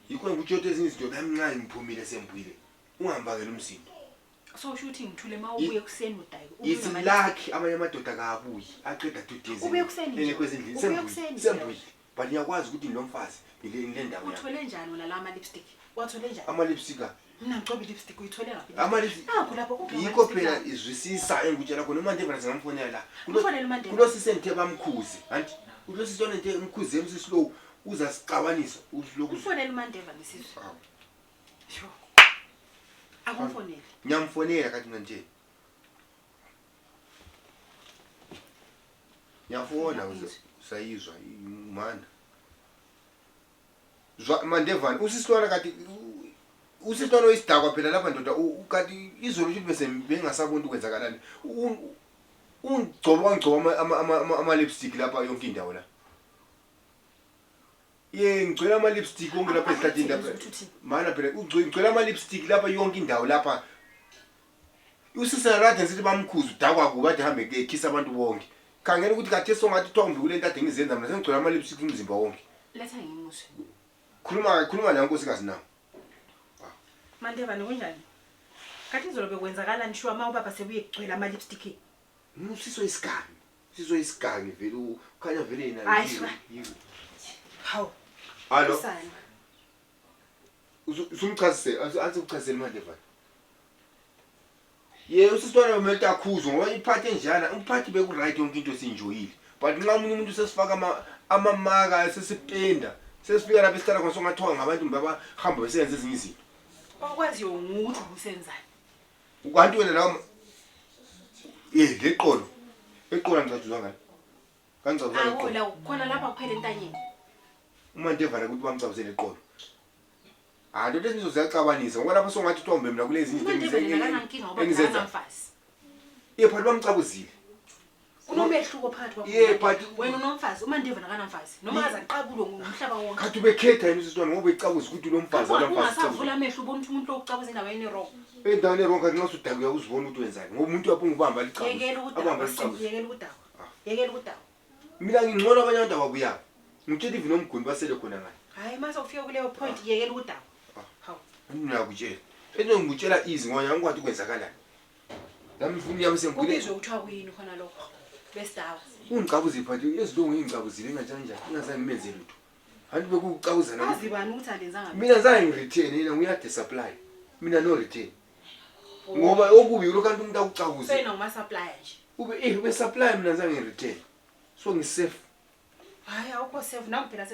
yikho ngikutshote ezinye izinto kamncane ngiphumile sembuyile ungambakela umsindo so ushuthi ngithule mawubuye kuseni udayi It's lucky amanye amadoda akabuyi aqeda 2 days ubuye kuseni engekho ezindlini sembuyile but ngiyakwazi ukuthi ngilomfazi ngile ndawo yakho uthole njani wona la ama lipstick wathole njani ama lipstick mina ngcobe lipstick uyithole ngaphi ama lipstick lapho kukho yikho phela izwisisa engikutshela khona uMandeva singamfonela la kufonela uMandeva kulosise ngithe bamkhuzi anti kulosise wona ngithe umkhuzi emsislow uza sicabanisa usiloku kufonela uMandeva lesizwe sho akumfonela ngiyamfonela kanti manje ngiyafona usayizwa imana Mandeva usisitwana kanti usisitwana isidakwa phela lapha ndoda kanti izolo lithi bese bengasabona ukwenzakalani ungcoba ama lipstick lapha yonke indawo la ngicela ama lipstick onke lapha ehlathini lapha mana phela ngicela ama lipstick lapha yonke indawo lapha usisa rada sithi bamkhuza udakwa kuba bathi hambe kekhisa abantu bonke khangela ukuthi kathe songathi thombe kule nto ade ngizenza mina sengicela ama lipstick umzimba wonke letha ngimuse khuluma la nkosikazi nawo Mandeva kunjani kathi izolo bekwenzakala nisho ama ubaba sebuye kugcwela ama lipstick siso isigani vele ukhanya vele yena hawo allo usumchazise asikuchazele Mandeva usisitwana umelta akhuzo ngoba iphathe njana umphathi beku right yonke into sinjoyile but nxa umuntu sesifaka amamaka sesipenda sesifika lapha esithala khona songathiwa ngabantu baba hamba besenze ezinye izinto okwaziyo nguthi usenzani ukanti wena lawo leqolo ngicatshuzwa ngani kancabuzana awu la khona lapha kuphela entanyeni uMandeva ukuthi bamcabuzele eqolo lo lesinto ziyacabanisa ngoba lapha songathi thombe mina kulezi izinto engizenza phakathi bamcabuzile unomehluko phakathi kwakho wena unomfazi uMandeva nakanamfazi noma azaqabulo ngomhlaba wonke kathi ubekhetha yena usisitwana ngoba ecabuza ukuthi unomfazi ungasavula amehlo ubona ukuthi umuntu okucabuza endaweni wrong endaweni wrong kanti nxa usudakuya uzibona ukuthi wenzani ngoba umuntu uyaphunga ubamba licabo yekela ukudaba mina ngingcola abanye abantu ababuya ngitshela even omguni basele khona ngani hayi mase ufika kuleyo point yekela ukudaba hawu mina ngikutshela ngikutshela easy ngoba ngikwazi ukwenzakalani nami mfuni yami sengikule ubizwe uthiwa kuyini khona lokho bestawa ungicabuza iphathi ezilongo ngingicabuzile engathani njani ngingazange ngimenze lutho hanti bekucabuzana azibani ukuthi andenza ngapi mina zange ngireturn yena nguyade supply mina no return ngoba okubi lo kanti umuntu akucabuza sena uma supplier nje ube supply mina zange ngireturn so ngisafe hayi awukho safe nakuphela